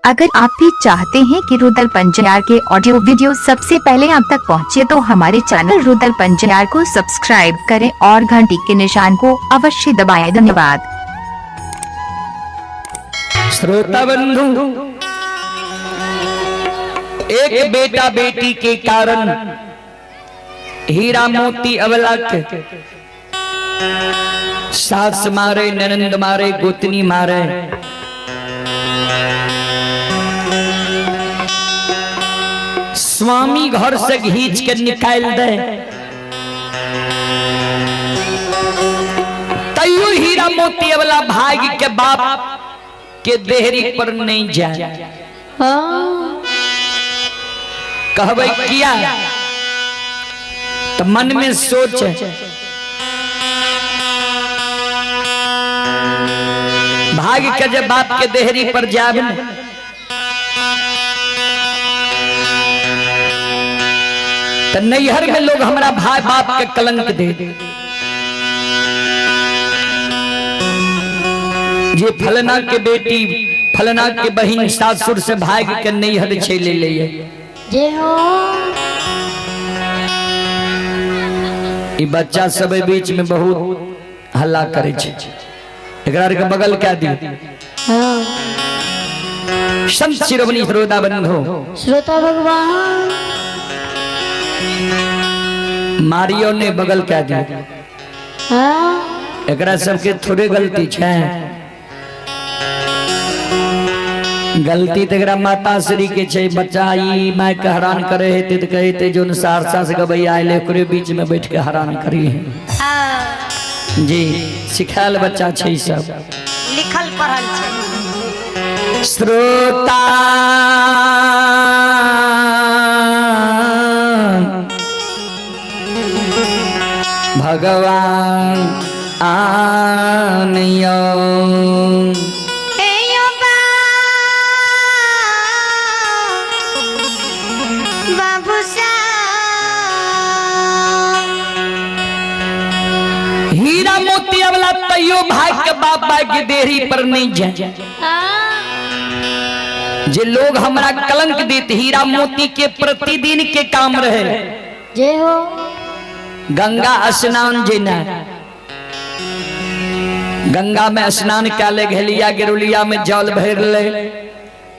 अगर आप भी चाहते हैं कि रुदल पंजियार के ऑडियो वीडियो सबसे पहले आप तक पहुंचे तो हमारे चैनल रुदल पंजियार को सब्सक्राइब करें और घंटी के निशान को अवश्य दबाएं। धन्यवाद। श्रोता बंधु, एक बेटा बेटी के कारण हीरा मोती अबला के सास मारे, ननंद मारे, गोतनी मारे, स्वामी घर से घींच के निकाल दे, तैयो हीरा मोती अबला भाग के बाप के देहरी पर नहीं जाए। हाँ। कहबै किया तो मन में सोच भाग के जब बाप के देहरी पर जाब न, तो नैहर में लोग हमरा भाई बाप के कलंक दे जे फलना के बेटी फलना के बहिन सासुर से भाग के नैहर चले ले। जे हो ई बच्चा सब बीच में बहुत हल्ला करे छै, एकरा के बगल कह दियो। हाँ। संत शिरोमणि श्रोता बंधु, श्रोता भगवान मारियो ने बगल कह दियो। हाँ। एकरा सबके थोड़े गलती छै, गलती तो एकरा माता श्री के छै। बच्चा ई माय के हैरान करे हेते तो कहते जोन सहरसा से गबैया आयल ओकरे बीच में बैठ के हैरान करी है। जी सिखायल बच्चा छै ई सब, लिखल पढ़ल छै। श्रोता भगवान आनियो बाबू हीरा मोती वाला तैयो भाग के बाप भाई के देहरी पर नहीं जाए। जे लोग हमरा कलंक देत, हीरा मोती के प्रतिदिन के काम रहे जे हो गंगा स्नान जेना, गंगा में स्नान कए ले, घलिया गेरुलिया में जल भर ले,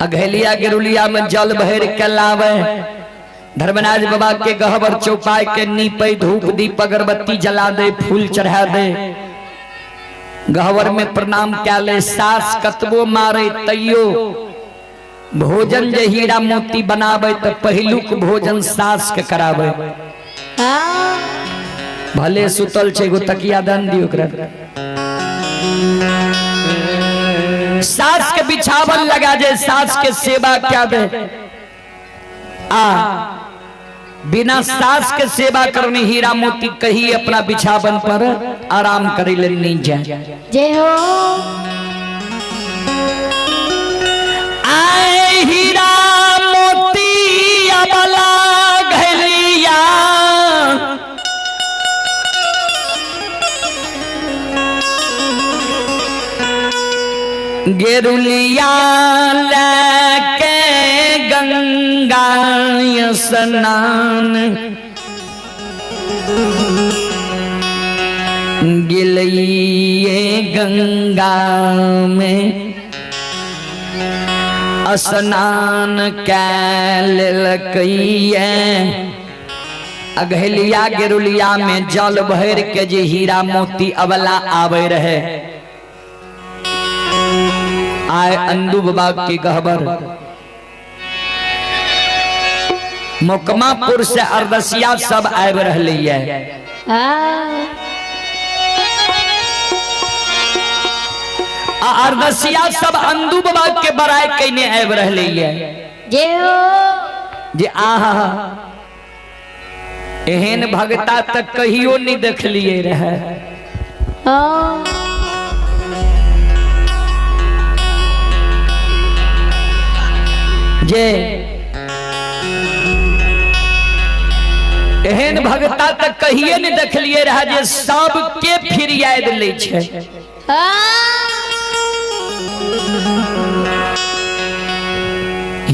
अघेलिया गेरुलिया में जल भर के लावे, धर्मराज बाबा के गहबर चौपाई के नीपे, धूप दीप अगरबत्ती जला दे, फूल चढ़ा दे, गहबर में प्रणाम कए ले। सास कतबो मारे तैयो भोजन जे हीरा मोती बनावे तो पहिलुक भोजन सास के करावे। हाँ। भले सुतल छै, एगो तकिया दान दियो ओकरा। सास के बिछावन लगा जे, सास के सेवा क्या दे, आ बिना सास के सेवा करने हीरा मोती कहीं अपना बिछावन पर आराम करे ले नहीं जाए। जे हो आए हीरा मोती अबला घलिया गेरुलिया लेके गंगा स्नान गिलिए गंगा में स्नान कै लेलकैये। अघेलिया गेरुलिया में जल भर के जे हीरा मोती अबला आवे रहे, आए अंदू बाबा के गहबर मोकमापुर से अरदसिया सब आबि रहलै है। हाँ। आ अरदसिया सब अंदू बाबा के बड़ाई कने आबि रहलै है। जे हो जे आहा एहन भगता तक कहियो नहीं देखलिए रहे। हाँ। जे एहन भगता तक कहिए नहीं देखलिए रहे जे सबके फिरियाद लै छै। हाँ।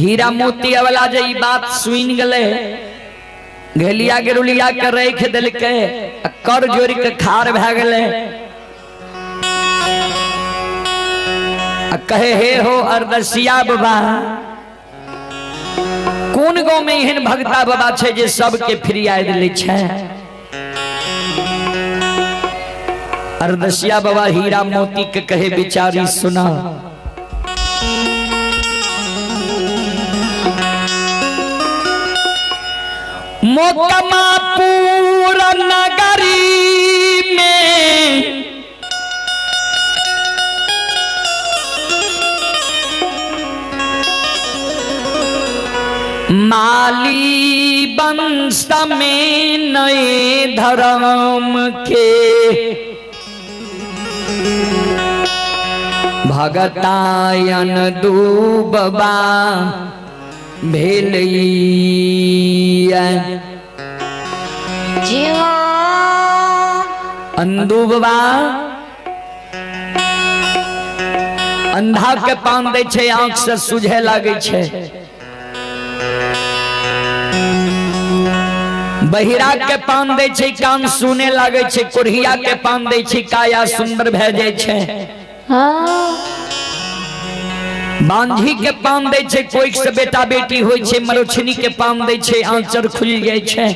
हीरा मोती वाला जे ई बात सुन गेलै, घेलिया गेरुलिया के रख देलकै आ कर जोड़ के खार भए गेलै आ कहे हे हो अरदसिया बाबा, कोन गांव में एहन भगता बाबा छै जे सबके फ्रिया दै छै? अरदसिया बाबा हीरा मोती के कहे बिचारी सुना, मोकमापुर नगरी में माली वंश में नए धर्म के भगतायन डूबबा भेलैया। जी हो। अंदू बाबा अंधा के पान दै छै, आंख से सुझे लागै छै। बहिरा के पान दै छै, कान सुने लागै छै। कोढ़िया के पान दै छै, काया सुंदर भए जाइ छै। हाँ। बांझी के पान दै छै, कोइक से बेटा बेटी होइ छै। मरोछनी के पान दै छै, आंचर खुलि जाइ छै।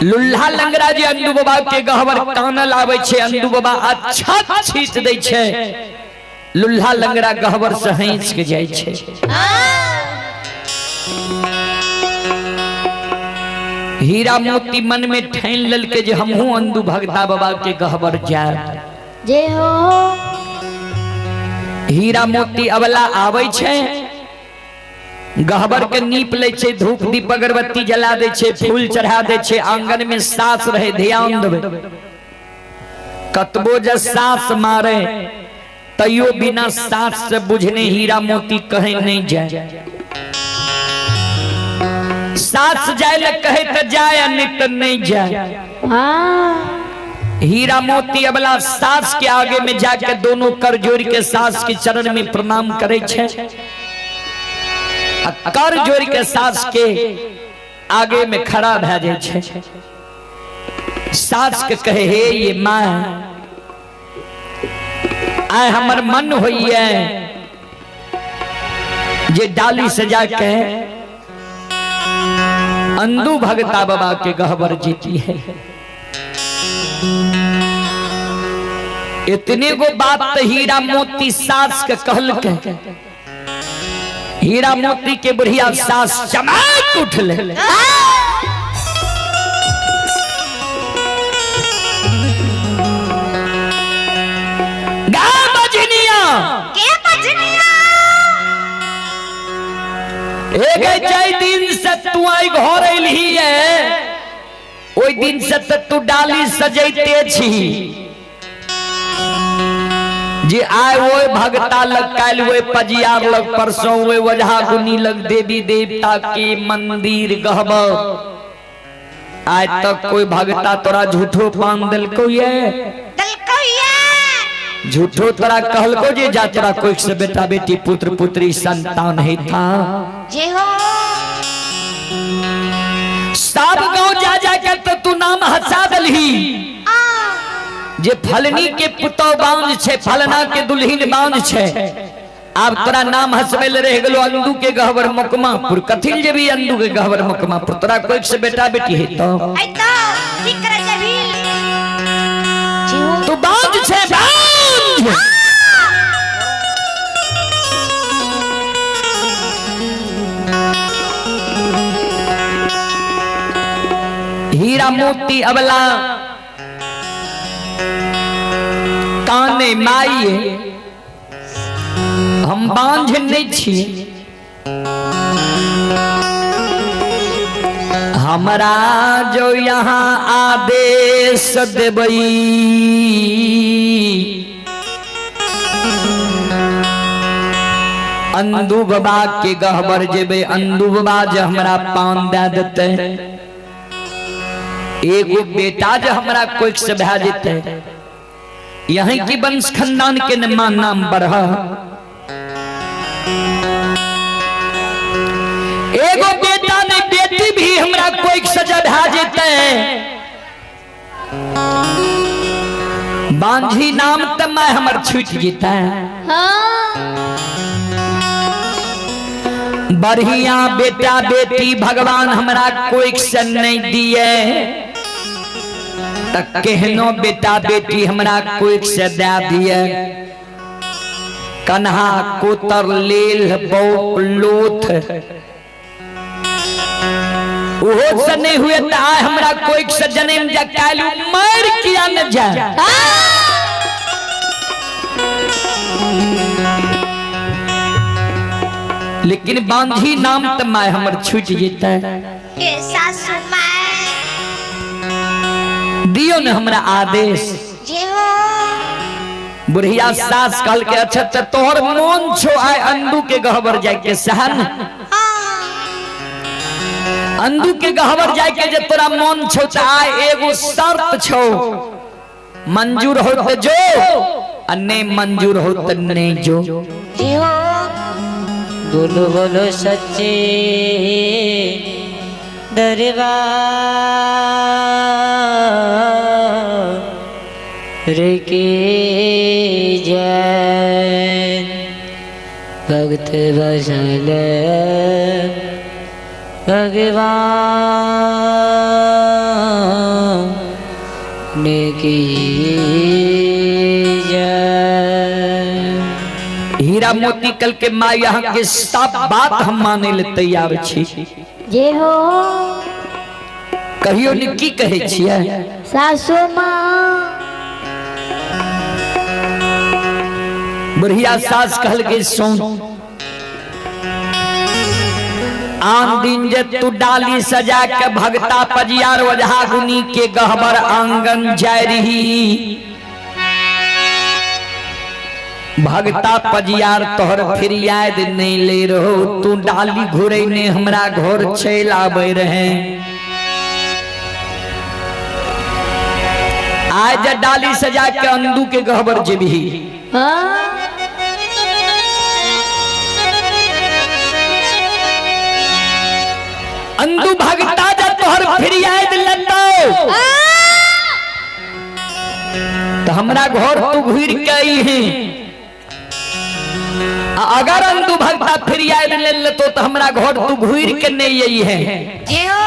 लुल्हा लंगड़ा जे अंदू बाबा के गहबर कानल आबै छै, अंदू बाबा अच्छा छीट दै छै, लुल्हा लंगड़ा गहबर से हंस के जाइ छै। हीरा मोती मन में ठानि लेलकै जे हमहूँ अंदू भगता बाबा के गहबर जायब। जय हो। हीरा मोती अबला आबै छै, गहबर के नीप लै छै, धूप दीप अगरबत्ती जला दै छै, फूल चढ़ा दै छै। आंगन में सास रहे, ध्यान देबै, कतबो जे सास मारे तैयो बिना सास से बुझने हीरा मोती कहीं नहीं जाए। सास जाए ले कहे तो जाए, नहीं तो नहीं जाए। हाँ। हीरा मोती अबला सास के आगे में जाके दोनों कर जोड़ के सास के चरण में प्रणाम करे छे, आ कर जोड़ के सास के आगे में खड़ा भए जाय छे। सास के कहे हे ये माँ, आय हमर मन होइए जे डाली सजा के अंदू भगता बाबा के गहबर जीती है। इतने गो बात तो हीरा मोती सास के कहलकै। हीरा मोती के बुढ़िया सास चमक उठले। गा बजनिया के बजनिया? एक जय दिन से तू आई घर अइलही है, ओहि दिन से त तू डाली सजैते छी। जे आय ओहि भगता लग, काल्हि ओहि पजियार लग, परसों ओहि ओझा गुनी लग, देवी देवता के मंदिर गहबर, आज तक कोई भगता तोरा झूठो पान देलको ये? देलको ये। झूठो तोरा कहलको जे जा तोरा कोई से बेटा बेटी पुत्र पुत्री संतान है था? जे हो। सब गांव जा जा के तो तू नाम हंसा दलही जे फलनी के पुतो बांझ छे, फलना के दुल्हिन बांझ छे। आब तोरा नाम हंसबे ले रह गेलो अंदू के गहबर मकमापुर। कथिल जेबी अंदू के गहबर मकमापुर? तोरा कोई से बेटा बेटी है तो ऐ तो की करे जेबी? जे हो। तू बांझ छे, बांझ। हीरा मोती अबला काने माई, हम बांझ नहीं छी, हमरा जो यहाँ आदेश देबई अंदू बाबा के गहबर जेबे, अंदू बाबा जे हमरा पान दे देते, एगो बेटा जे हमरा कोइक से भए जेते, यहीं की वंश खानदान के न मान नाम बढ़। कोई सजा भा जेते बांझी नाम त मैं हमर छूट जेते। हाँ। बढ़िया बेटा बेटी भगवान हमरा कोई से नहीं दिए त केहनो बेटा बेटी हमरा कोई से दे दिए। कन्हा कोतर लेल बौक लोथ ओहो से नहीं हुए त आय हमरा कोई से जन्म जा कालू मर किया न जाए। लेकिन बांझी नाम त my हमर छूट जेतै। के सासू माय दियो ने हमरा आदेश। जे हो। बुढ़िया सास कहल के अच्छा त तोहर मोन छो आय अंदू के गहबर जाय के सहन। हाँ। अंदू के गहबर जाय के जे तोरा मोन छो त आय एगो शर्त छो, मंजूर हो त जो आ नहीं मंजूर हो त नहीं जो। जे हो। बोलो बोलो सच्चे दरबार के जय। भक्त वसल भगवान की जय। हीरा मोती कल के माँ यहाँ के सब बात हम माने ले तैयार छी। जे हो। कहियो ने की कहे छियै? सासू माँ। बुढ़िया सास कहल के सुन, आन दिन जे तू डाली सजा के भगता पजियार ओझा गुनी के गहबर आंगन जाय रही, भगता पजियार तोहर फिरियाद नहीं ले रहो, तू डाली घुरे ने हमरा घर चल आबे रहे। आज डाली सजा के अंदू के गहबर जेबही। हाँ। अंदू भगता जा तोहर फिरियाद लेतो तो हमरा घर तू घुर के आई है। अगर अंदू भगता फिरियाद ले लेतो तो हमरा घर तू घुर के नहीं आई है। जे हो।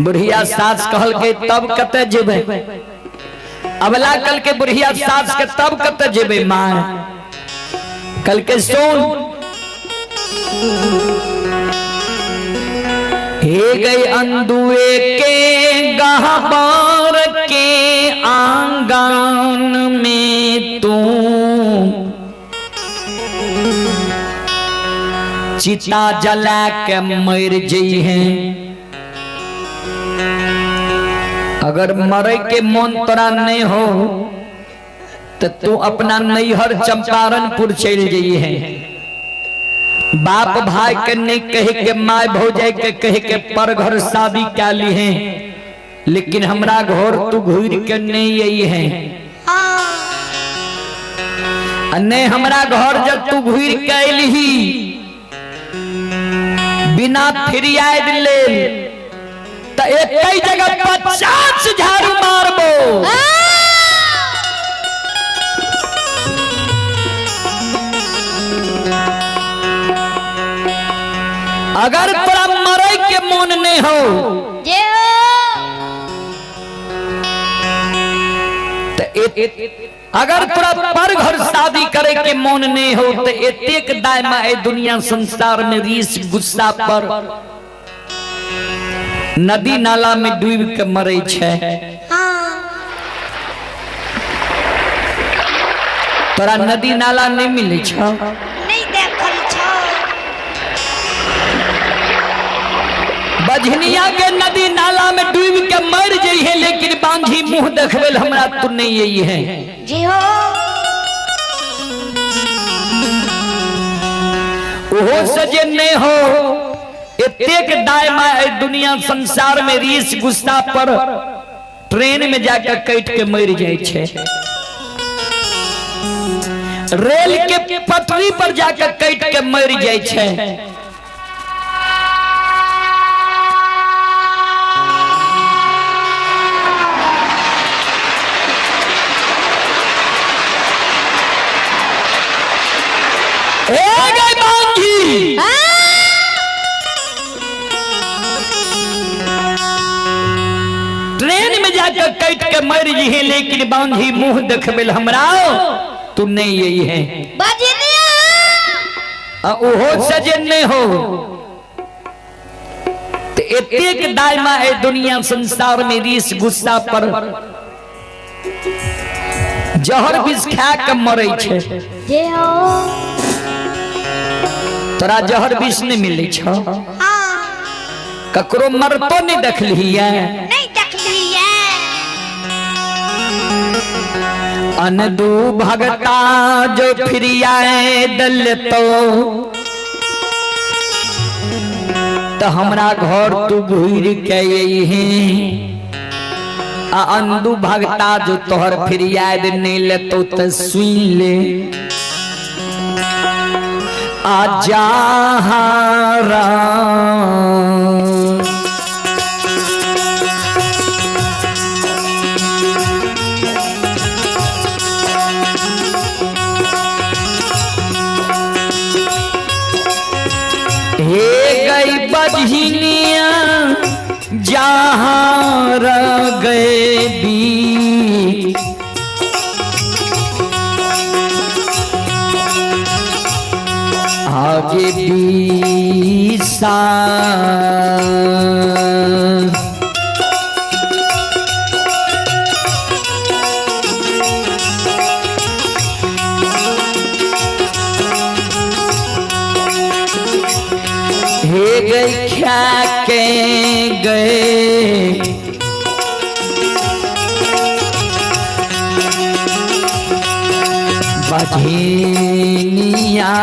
बुढ़िया सास कहल के तब कते जेबे? अबला कल के बुढ़िया सास के तब कते जेबे मां? कल के सुन, हे गई अंदुए के गहबर के आंगन में तू चिता जला के मर जई है। अगर मरे के मन तोरा नहीं हो तो तू अपना नैहर चंपारणपुर चल जई है। बाप भाई के नहीं कहे के my भौजाई के कहे के पर घर शादी क्या ली है, लेकिन हमरा घर तू घूर के नहीं आई है। हाँ। नहीं हमरा घर जब तू घूर के अली बिना फिरियाद ले तो एक ही जगह 50 झाड़ू मारबो। अगर तोरा मरे के मन नहीं हो जे हो। तो अगर तोरा पर घर शादी करे के मन नहीं हो तो एतेक दायमा ए दुनिया संसार में रीस गुस्सा पर नदी नाला में डूब के मरे छे। हाँ। तोरा नदी नाला नहीं मिले छो? नहीं देखल छो। बझनिया के नदी नाला में डूब के मर जाइ है, लेकिन बांझी मुंह देखबे हमरा तू नहीं आई है। जी हो। ओहो सजे नहीं हो एतेक दायमा ए दुनिया संसार में रीस गुस्सा पर ट्रेन में जाकर कट के मर जाइ छे, रेल के पटरी पर जाकर कट के मर जाइ छे। ए गई बांझी, ट्रेन में जाकर कट के मर जी, लेकिन बांझी मुंह देखबे हमरा तू नहीं यही है। बजनिया। आ ओहो सजन नहीं हो तो एतेक दायमा ए दुनिया संसार में रीस गुस्सा पर जहर विष खा के मरे छे। जय हो। तोरा जहर विष नहीं मिले छो? हाँ। ककरो मरतो नहीं देखलिए? नहीं देखलिए। अनदू भगता जो फिर आए दल तो हमरा घर तू घूर के अइहे, आ अंदू भगता जो तोहर फिरियाद नहीं लेतो तो सुन ले, आ जा हे गई बजनिया जहाँ गए बी आगे बीसा हे गई ख्या के गए बझेनिया।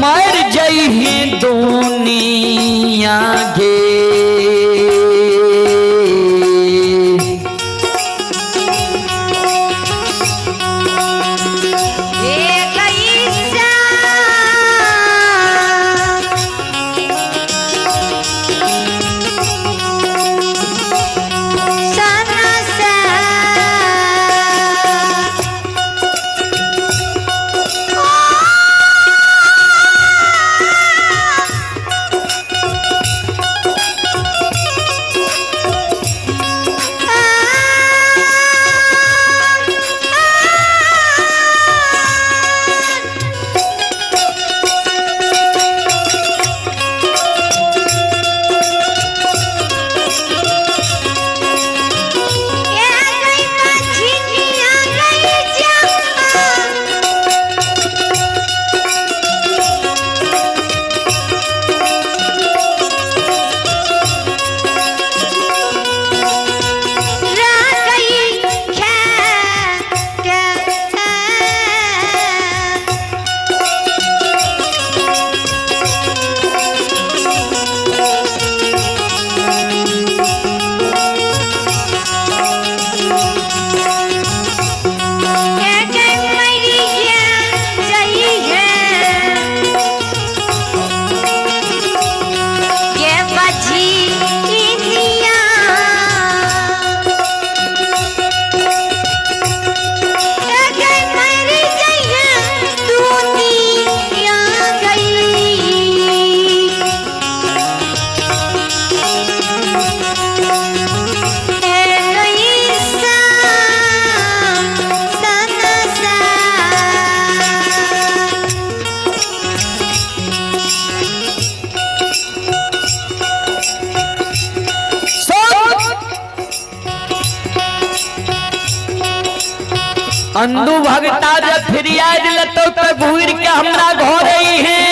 मर जइहे दुनिया गे। हे गई सा सना सा। ए गई बजनिया गई जा। गई खे के। के गई मरिया जई है ये बजनिया। के गई मरी जई है दुनिया गई। ए गई सा सना सा। अंदू भगता जब फिरियाद लेतो तो घूर के हमरा घर आई है।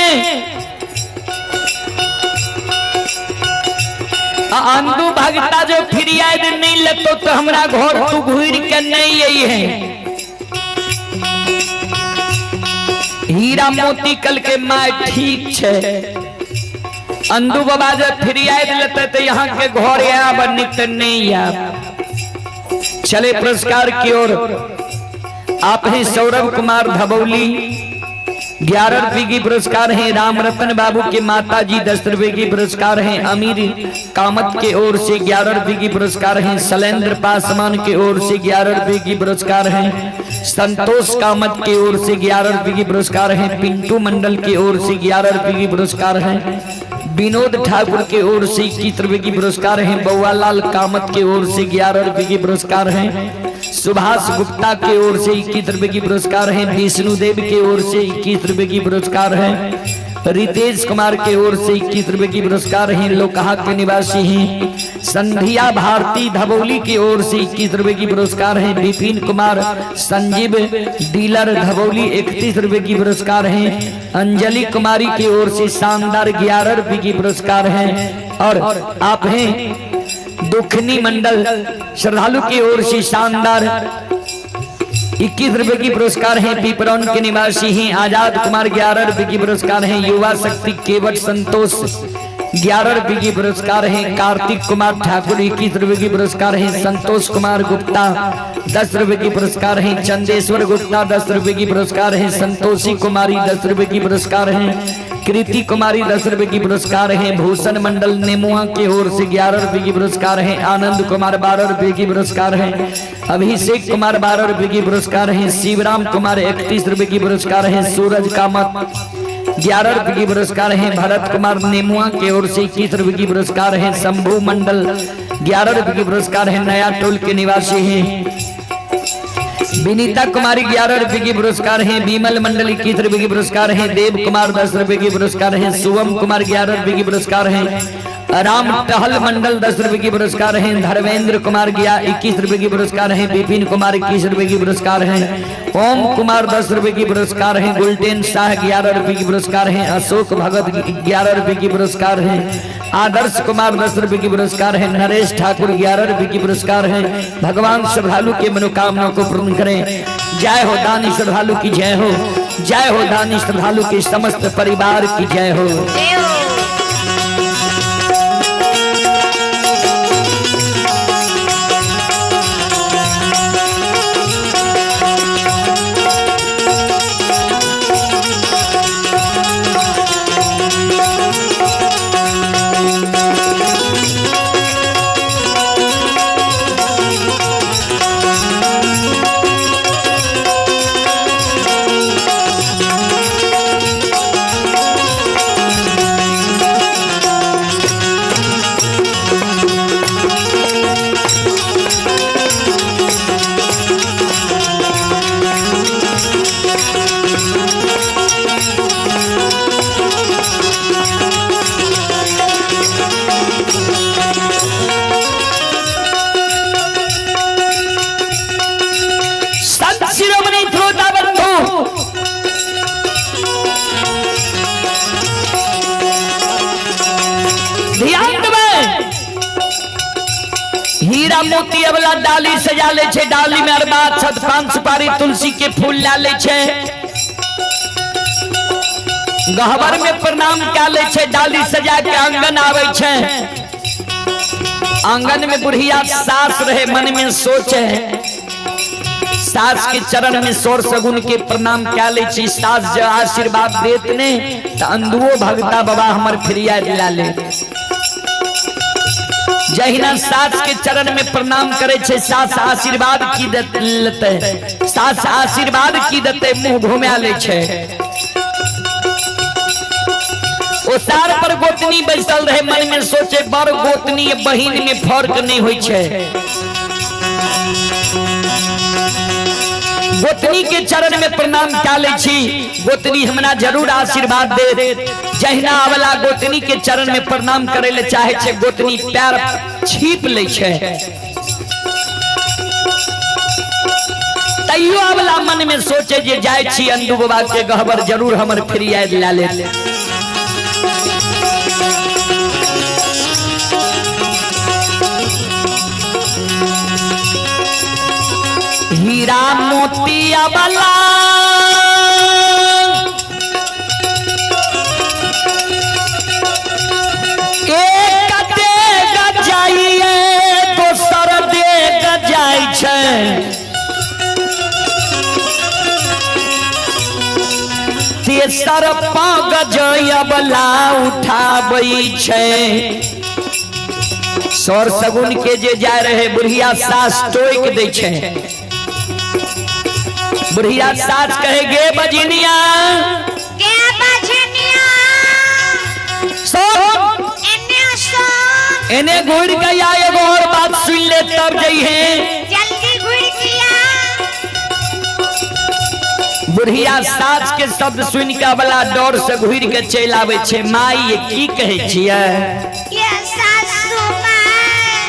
आ अंदू भगता जो फिरियाद नहीं लेतो तो हमरा घर तू घूर के नहीं आई है। हीरा मोती कल के my ठीक छे। अंदू बाबा जब फिरियाद लेते तो यहाँ के घर आब, नहीं तो नहीं आब। चले पुरस्कार की ओर। आप ही सौरभ कुमार धबौली 11 रुपये की पुरस्कार है। राम रतन बाबू के माता जी 10 रुपए की पुरस्कार है। अमीर कामत के ओर से 11 रुपए की पुरस्कार है। शैलेंद्र पासवान के ओर से 11 रुपए की पुरस्कार है। संतोष कामत के ओर से 11 रुपए की पुरस्कार है। पिंटू मंडल की ओर से 11 रुपए की पुरस्कार है। विनोद ठाकुर के ओर से 21 रुपए की पुरस्कार है। बउआलाल कामत के ओर से 11 रुपए की पुरस्कार है। सुभाष गुप्ता के ओर से 21 रुपए की पुरस्कार है। विष्णुदेव के ओर से 21 रुपए की पुरस्कार है। रितेश कुमार के ओर से 21 रुपए की पुरस्कार है। लोकहा के निवासी हैं। संध्या भारती धबौली की ओर से 21 रुपए की पुरस्कार है। विपिन कुमार संजीव डीलर धबौली 31 रुपए की पुरस्कार है। अंजलि कुमारी की ओर से शानदार 11 रुपए की पुरस्कार है। और आप हैं दुखनी मंडल श्रद्धालु की ओर से शानदार 21 रुपए की पुरस्कार है। पीपरौन के निवासी हैं। आजाद कुमार 11 रुपए की पुरस्कार है। युवा शक्ति केवट संतोष 11 रुपए की पुरस्कार है। कार्तिक कुमार ठाकुर 21 रुपए की पुरस्कार है। संतोष कुमार गुप्ता 10 रुपए की पुरस्कार है। चंदेश्वर गुप्ता 10 रुपए की पुरस्कार है। संतोषी कुमारी 10 रुपए की पुरस्कार है। कृति कुमारी 10 रुपए की पुरस्कार है। भूषण मंडल नेमुआ की ओर से 11 रुपए की पुरस्कार है। आनंद कुमार 12 रुपए की पुरस्कार है। अभिषेक कुमार 12 रुपए की पुरस्कार है। शिवराम कुमार 31 रुपए की पुरस्कार है। सूरज कामत 11 रुपए की पुरस्कार है। भरत कुमार नेमुआ की ओर से 21 रुपए की पुरस्कार है। शंभू मंडल 11 रुपए की पुरस्कार है। नया टोल के निवासी हैं। विनीता कुमारी 11 रुपए की पुरस्कार है। विमल मंडल 21 रुपए की पुरस्कार है। देव कुमार 10 रुपए की पुरस्कार है। शुभम कुमार 11 रुपए की पुरस्कार है। राम टहल मंडल 10 रुपए की पुरस्कार है। धर्मेंद्र कुमार गया 21 रुपए की पुरस्कार है। विपिन कुमार 21 रुपए की पुरस्कार है। ओम कुमार 10 रुपए की पुरस्कार है। गुलटेन शाह 11 रुपए की पुरस्कार है। अशोक भगत 11 रुपए की पुरस्कार है। आदर्श कुमार 10 रुपए की पुरस्कार है। नरेश ठाकुर 11 रुपए की पुरस्कार है। भगवान श्रद्धालु के मनोकामना को पूर्ण करें। जय हो दानी श्रद्धालु की जय हो। जय हो दानी श्रद्धालु के समस्त परिवार की जय हो। जय हो। संत शिरोमणि श्रोता बंधु, ध्यान देबै। हीरा मोती अबला डाली सजा ले छे, डाली में अरबा छत पान सुपारी तुलसी के फूल ला ले छे, गहबर में प्रणाम क्या ले छे, डाली सजा के आंगन आवे छे। आंगन में बुढ़िया सास रहे, मन में सोचे सास के चरण में सोर सगुन के प्रणाम क्या ले छी, सास जो आशीर्वाद देत ने त अंधुओ भगता बाबा हमर फिरिया दिला ले। जहिना सास के चरण में प्रणाम करे छे, सास आशीर्वाद की लेते, सास आशीर्वाद की देते, मुंह घुमा ले छे। ओ सार पर गोतनी बैसल रहे, मन में सोचे बड़ गोतनी बहिन में फर्क नहीं होई छे। गोतनी के चरण में प्रणाम क्या ले छी, गोतनी हमरा जरूर आशीर्वाद दे। जहिना अवला गोतनी के चरण में प्रणाम करे ले चाहे छे, गोतनी पैर छीप ले छे। तैयो अवला मन में सोचे जे जाय छी अंडू बाबा के गहबर जरूर हमर फिरियाद ला ले। हीरा मोती अबला एक देग जाइए दोसर देग जाइ छै, ये सरप गजयबला उठाबै छै। सौर सगुन के जे जाय रहे बुढ़िया सास टोक दै छै। बुढ़िया सास कहे गे बजनिया, गे बजनिया, सुन एने सुन, एने घुर के आ, एगो और बात सुन ले तब जइहे। जल्दी घुर किया। बुढ़िया सास के शब्द सुन के अबला डर से घुर के चलि आबै छै। माई ये की कहै छियै? ये सासू माय,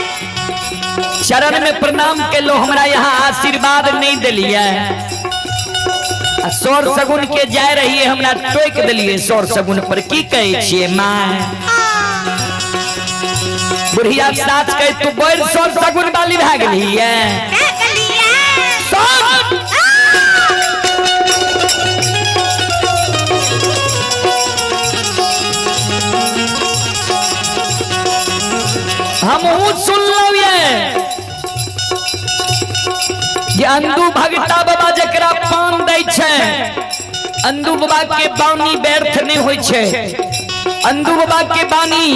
चरण में प्रणाम केलो, हमरा यहाँ आशीर्वाद नहीं दिलिए। आ सौर सगुन के जाय रहिए, हमरा टोक दिलिए सौर सगुन पर, की कहै छियै माय? बुढ़िया सास कहे तू बड़ सौर सगुन वाली भए गेलिए। भए गेलिए। सुन, हमहू सुनलहुँ ये जे अंदू भगता बाबा जकरा पान दै छै, अंदू बाबा के बानी व्यर्थ नहीं होइ छै। अंदू बाबा के बानी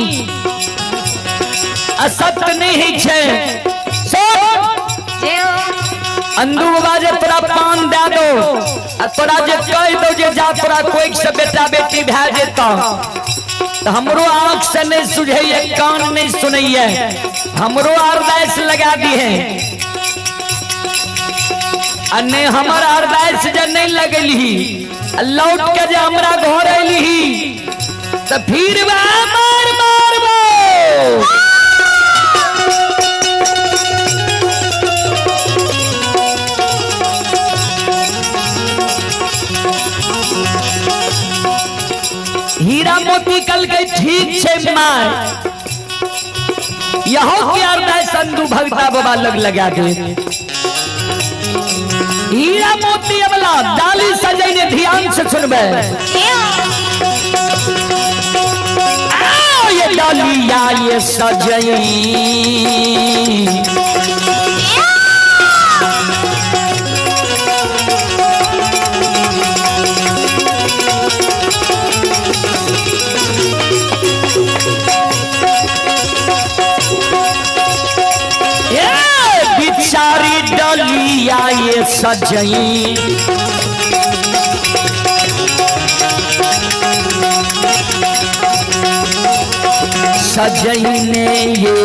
असत्य नहीं होइ छै। सुन, अंदू बाबा जे तोरा पान दए दो आ तोरा जे कहि दो जे जा तोरा कोई से बेटा बेटी भए जेतौ, तो हमरो आंख से नहीं सुझैये, कान नहीं सुनैये, हमरो अरदास लगा दी है। आ नहीं हमर अरदास जे नहीं लगली, लौट के जे हमरा घर अयली तो फिर वह मार मारबो। हीरा मोती कल के ठीक छै माय, यहो के अरदास अंदू भगता बाबा लग लगा दे। हीरा मोती अबला डाली सजैने, ध्यान से सुनबे। आओ ये डालिया ये सजई, ये बिचारी डलिया ये सजई, सजईने ये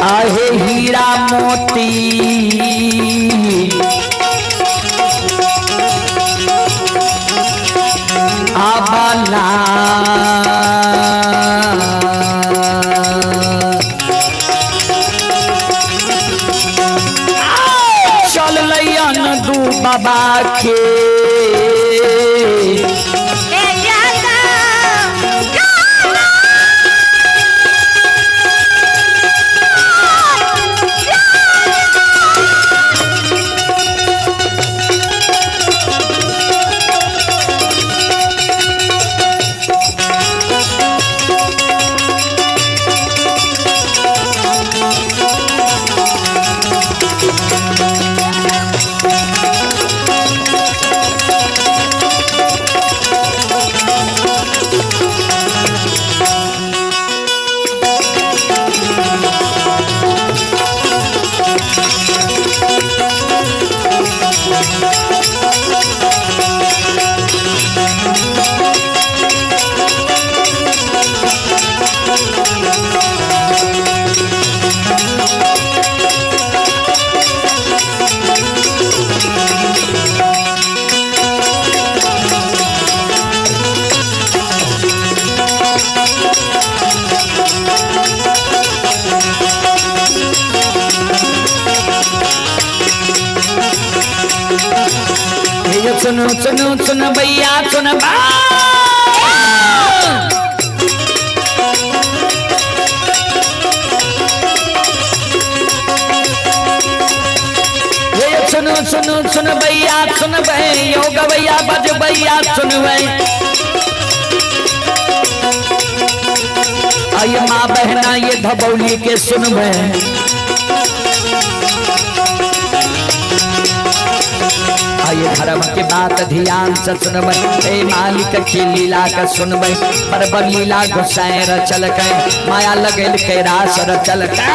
आहे हीरा मोती आबाला चल लैयन दू बाबा के। ले जाता हे सुनो सुनो सुन भैया सुन बा। हे सुनो सुनो सुन भैया सुन। सुनबै, यो गवैया बजबैया सुनबै। आइए माँ बहना ये धबौली के सुनबै। आइए धर्म के बात ध्यान से सुनबै, ए मालिक की लीला का सुनबै। बरबर लीला घुसाए रचल के, माया लगल के रास रचल के।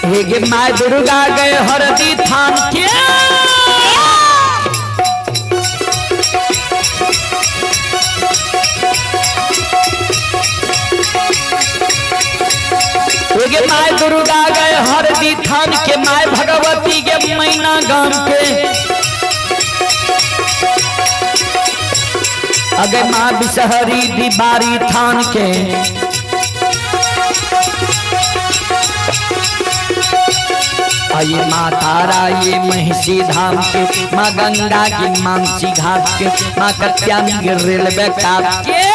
हे गे माय दुर्गा गए हरदी थान के, हे गे माय दुर्गा गए हरदी थान के, my Bhagwati के मैना गाम के। अगे माँ बिसहरी दीवारी थान के, आइए माँ तारा ये महिषी धाम के, माँ गंगा की मानसी घाट के, माँ कत्यानी के रेलवे काट के।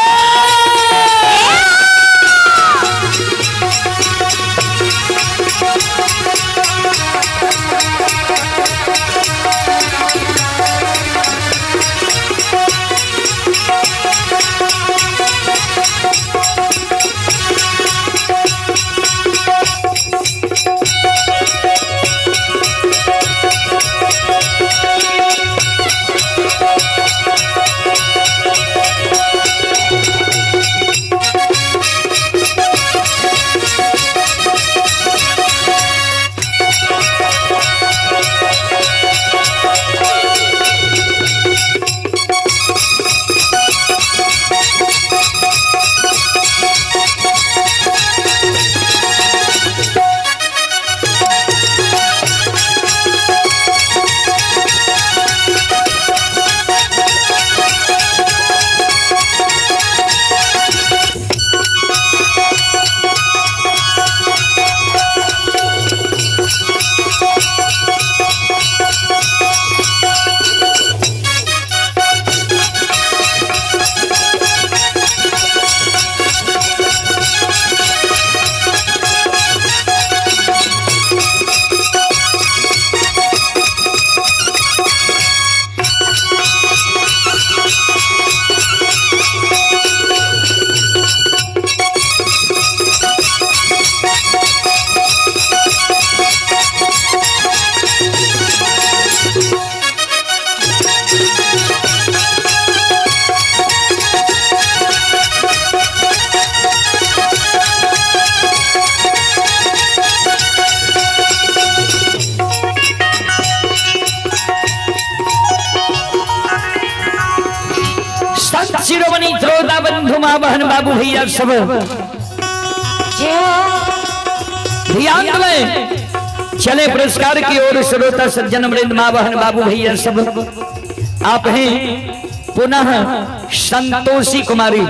संत शिरोमणि श्रोता बंधु माँ बहन बाबू भैया सब ध्यान में चले पुरस्कार की ओर। श्रोता सज्जन वृंद माँ बहन बाबू भैया सब आप हैं पुनः संतोषी कुमारी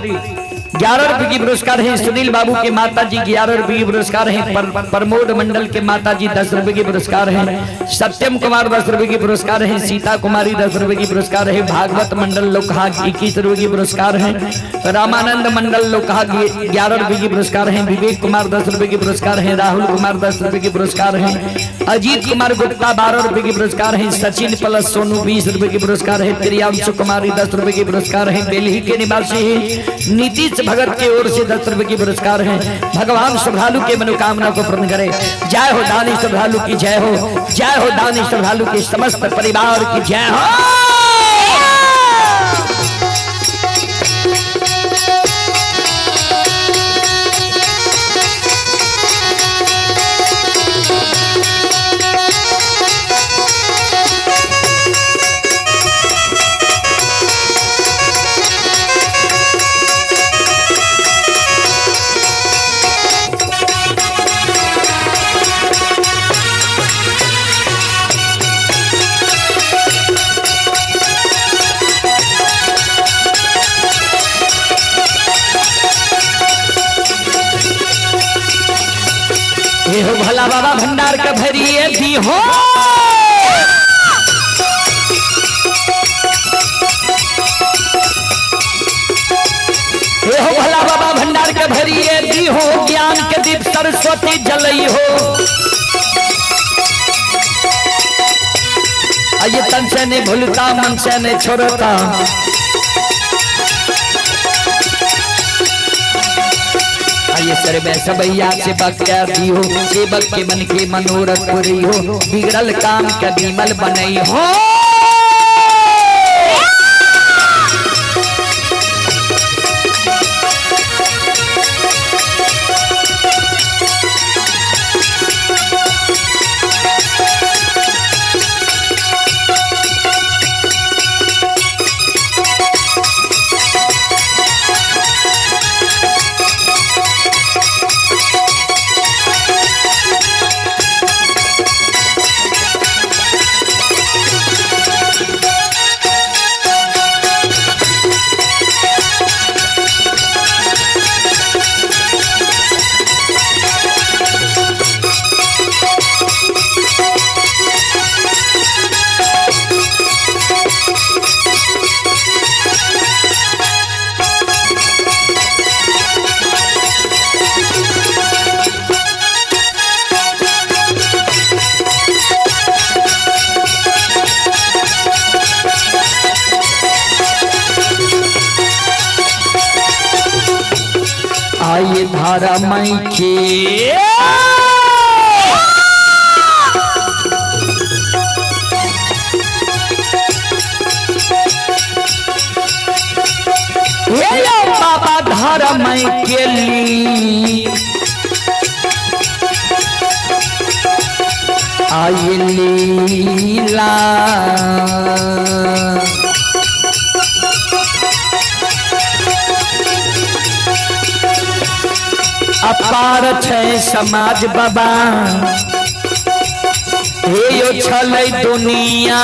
11 रुपए की पुरस्कार है सुनील बाबू के माता जी 11 रुपए की पुरस्कार है। प्रमोद मंडल के माता जी 10 रुपए की पुरस्कार है। सत्यम कुमार 10 रुपए की पुरस्कार है। सीता कुमारी 10 रुपए की पुरस्कार है। भागवत मंडल लोकहा 21 रुपए की पुरस्कार है। रामानंद मंडल लोकहा 11 रुपए की पुरस्कार है। विवेक कुमार 10 रुपए की पुरस्कार है। राहुल कुमार 10 रुपए की पुरस्कार है। अजीत कुमार गुप्ता 12 रुपए की पुरस्कार है। सचिन प्लस सोनू 20 रुपए की पुरस्कार है। प्रियांशु कुमारी 10 रुपए की पुरस्कार है। बेलही के निवासी है नीतीश भगत की ओर से 10 रुपए की पुरस्कार है। भगवान श्रद्धालु के मनोकामना को पूर्ण करे। जय हो दानी श्रद्धालु की जय हो। जय हो दानी श्रद्धालु के समस्त परिवार की जय हो। ये हो भला बाबा भंडार का भरिए दी हो। ये हो भला बाबा भंडार के भरिए दी हो। ज्ञान के दीप सरस्वती जलई हो। ये तन से नहीं भूलता मन से नहीं छोड़ता। ये सर में सबैया सेवक कर दियो। सेवक के मन के मनोरथ पूरी हो। बिगड़ल काम के बीमल बनई हो। आइए धारा मई के बाबा धारा मई के ली आइए लीला। अपार छै समाज बाबा हे यो छलै दुनिया।